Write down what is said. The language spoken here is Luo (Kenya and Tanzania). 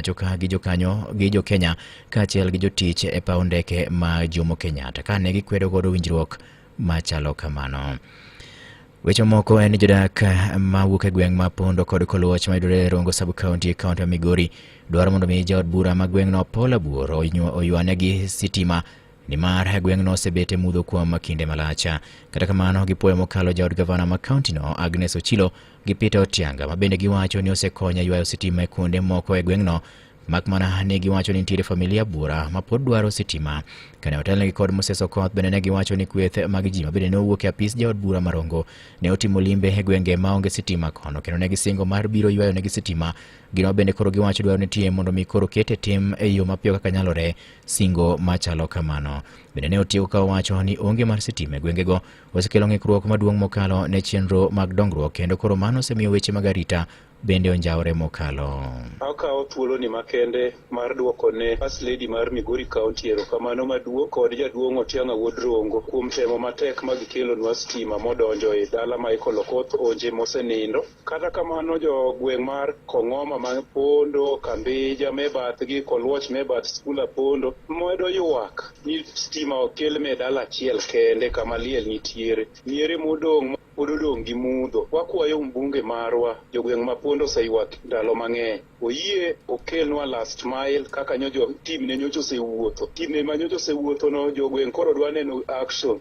Pacho ka gi jokanyo gi jokenya kaachiel gi jotich e paw ndeke ma Jomo Kenyatta kane gikwedo godo winjruok machalo kamano. Weche moko en ni jodak mawuok e gweng' ma Pondo kod Koluoch mayudore e Rongo sub county e kaunti ma Migori dwaro mondo mi jaod bura ma gweng'no Paul Abuor oywanegi sitima nimar gweng'no osebet e mudho kuom kinde malach. Kata kamano, gipuoyo mokalo jaod gavana ma kauntino Agnes Ochilo gi Peter Otianga ma bende giwacho ni osekonyo e ywayo sitima e kuonde moko e gweng'no mak mana ni giwacho ni nitiere familia buora ma pod dwaro sitima. Kane otelnegi kod Moses Okoth bende ne giwacho ni kweth mag ji ma bende ne owuok e apis jaod bura Marongo ne otimo limbe e gwenge maonge sitima kono kendo ne gisingo mar biro ywayo negi sitima gino bende koro giwacho dwaro nitie mondo mi koro ket e tim e yo mapiyo kaka nyalore singo machalo kamano. Bende ne otieko ka owacho ni onge mar sitima e gwengego osekelo ng'ikruok maduong' mokalo ne chenro mag dongruok kendo koro mano osemiyo weche mag arita bende onjawre mokalo. Akawo thuoloni makende mar duoko ne First Lady mar Migori County erokamano maduong' kod jaduong' Otiang'a Wuod Rongo kuom temo matek ma gikelonwa stima modonjo e dala Michael Okoth Onje mosenindo. Kata kamano jo gweng' mar Kong'oma ma Pondo, Kambija me bathgi, Koluoch me bath skul Apondo medo ywak ni stima okel me dala achiel kende kama liel nitiere. Miere modong' pod odong' gi mudho. Wakwayo mbunge marwa, jogweng' ma Pondo oseywak ndalo mang'eny. Oyie okelnwa last mile kaka nyocho team ne nyocha osewuotho. Team ne ma nyocha osewuotho no jogweng' koro dwa neno action.